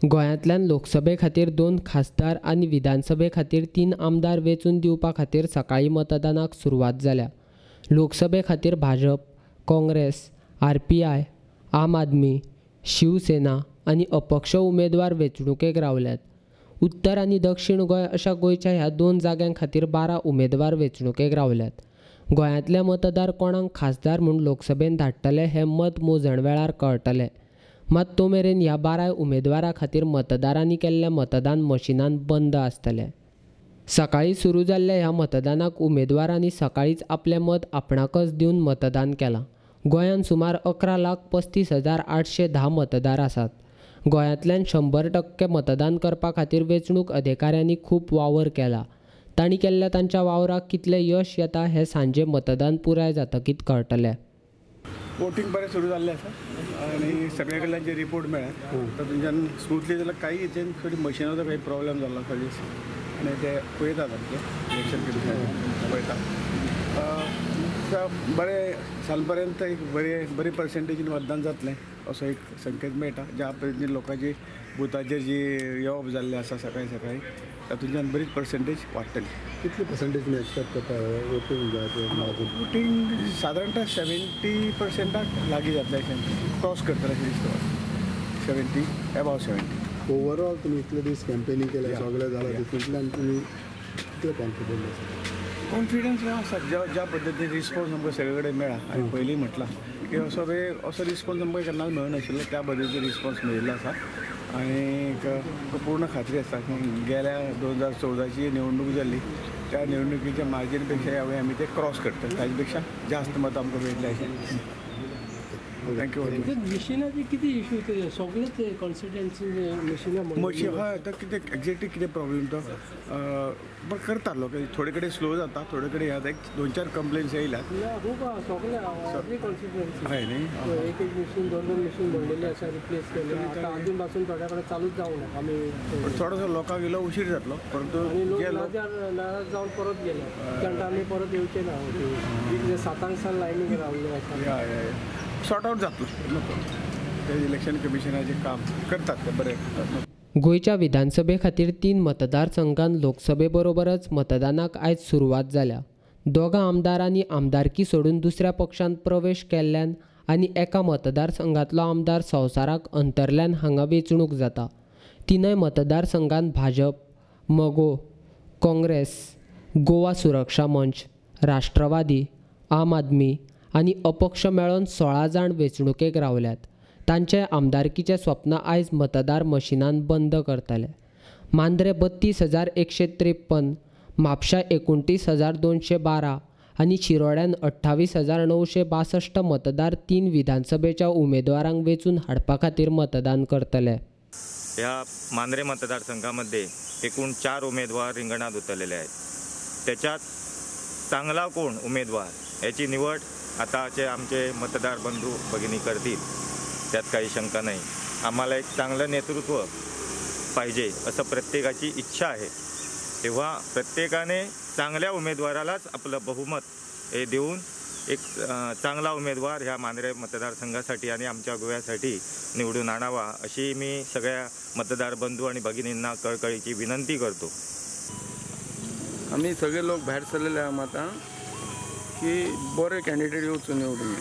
गोंयांतल्यान लोकसभे खातीर 2 खासदार आनी विधानसभे खातीर 3 आमदार वेंचून दिवपा खातीर सकाळीं मतदानाक सुरवात जाल्या. लोकसभे खातीर भाजप, काँग्रेस, आरपीआय, आम आदमी, शिवसेना आनी अपक्ष उमेदवार वेंचणुकेक रावल्यात. उत्तर आनी दक्षिण गोंय अशा गोंयच्या ह्या 2 जाग्यां खातीर 12 उमेदवार वेंचणुकेक रावल्यात. गोंयांतले मतदार कोणाक खासदार म्हूण लोकसभेन धाडटले हें मत मोजण वेळार कळटलें. मात तो मेरेन ह्या 12 उमेदवारां खातीर मतदारांनी केल्लें मतदान मशिनान बंद आसतलें. सकाळीं सुरू जाल्ल्या ह्या मतदानाक उमेदवारांनी सकाळींच आपलें मत आपणाकच दिवन मतदान केलां. गोंयांत सुमार 11,35,810 मतदार आसात. गोंयांतल्यान 100% मतदान करपा खातीर वेंचणूक अधिकाऱ्यांनी खूब वावर केला. तांणी केल्ल्या तांच्या वावराक कितलें यश येता हें सांजे मतदान पुराय जातकीच कळटलें. वोटिंग बरें सुरू जाल्लें आसा आनी सगळे कडल्यान जे रिपोर्ट मेळ्ळे तातूंतल्यान स्मूथली जाल्यार काही हेचेन थोडी मशिनाचो काही प्रॉब्लेम जाल्लो थोडीस आनी ते पळयतात आमचे इलेक्शन कमिशन पळयता. बरें साल पर्यंत एक बरी पर्सेंटेजीन मतदान जातलें असो एक संकेत मेळटा. ज्या पद्दतीन लोकांची बुथाचेर जी येवप जाल्लें आसा सकाळीं सकाळीं तातूंतल्यान बरीच पर्सेंटेज वाडटली. कितली पर्सेंटेज एक्सपेक्ट करता वोटींग? वोटींग सादारणतः 70% लागीं जातलें अशें, क्रॉस करतलें अशें दिसता. 70 एबाव 70. ओवरऑल तुमी इतले दीस कॅम्पेनींग केलें, सगळें जालां, तितूंतल्यान तुमी कितले कॉन्फिडंट आसा? कॉन्फिडन्स आसा. ज्या पद्दतीन रिस्पॉन्स आमकां सगळे कडेन मेळ्ळा आनी पयलीं म्हटलां की असो असो रिस्पॉन्स आमकां केन्नाच मेळनाशिल्लो, त्या पद्दतीन रिस्पॉन्स मेळिल्लो आसा आनी पूर्ण खात्री आसा की गेल्या 2014ची निवडणूक जाल्ली त्या निवडणुकीच्या मार्जीन पेक्षा ह्या आमी ते क्रॉस करतले, ताजे पेक्षा जास्त मतां आमकां मेळटलें अशें. Thank you. मशिनाचे कितें इशू ते सगळेच कॉन्स्टिट्युएन्सी मशिनां मशीन हय, तो कितें एक्झॅक्टली कितें प्रॉब्लेम तो पण करतात लोक, थोडे कडेन स्लो जाता, थोडे कडेन ह्या एक 2-4 कंप्लेन्स येयल्यात खूब सगळे एवरी कॉन्स्टिट्युएन्सी हय न्ही, एक एक मशीन 2-2 मशीन भरलेली आसा, रिप्लेस केले. आतां अजून पासून थोड्या कडेन चालूच जावंक ना. आमी थोडोसो लोकांक इल्लो उशीर जातलो, परंतु नाराज जावन परत गेले कारण आमी परत येवचे ना. 7 साल लायनीक रावल्ले आसा. सॉर्ट आउट जातलो ते इलेक्शन कमिशनाचें काम करतात ते बरें. गोंयच्या विधानसभे खातीर 3 मतदारसंघांत लोकसभे बरोबरच मतदानाक आयज सुरवात जाल्या. 2 आमदारांनी आमदारकी सोडून दुसऱ्या पक्षांत प्रवेश केल्ल्यान आनी एका मतदारसंघांतलो आमदार संवसाराक अंतरल्यान हांगा वेंचणूक जाता. 3 मतदारसंघांत भाजप, मगो, काँग्रेस, गोवा सुरक्षा मंच, राष्ट्रवादी, आम आदमी आनी अपक्ष मेळोन 16 जाण वेंचणुकेक रावल्यात. तांचे आमदारकीचें स्वप्न आयज मतदार मशिनान बंद करतले. मांद्रे 32,153, म्हापशा 29,212 आनी शिरोड्यान 28,962 मतदार 3 विधानसभेच्या उमेदवारांक वेंचून हाडपा खातीर मतदान करतले. ह्या मांद्रे मतदारसंघामध्ये एकूण 4 उमेदवार रिंगणात उतरलेले आहेत. त्याच्यात चांगला कोण उमेदवार याची निवड आताचे आमचे मतदार बंधू भगिनी करतील, त्यात काही शंका नाही. आम्हाला एक चांगलं नेतृत्व पाहिजे असं प्रत्येकाची इच्छा आहे, तेव्हा प्रत्येकाने चांगल्या उमेदवारालाच आपलं बहुमत हे देऊन एक चांगला उमेदवार ह्या मांद्रे मतदारसंघासाठी आणि आमच्या गोव्यासाठी निवडून आणावा अशी मी सगळ्या मतदार बंधू आणि भगिनींना कळकळीची विनंती करतो. आम्ही सगळे लोक भायर सरलेले आहा मतां की बरे कॅन्डिडेट येवचो निवडून.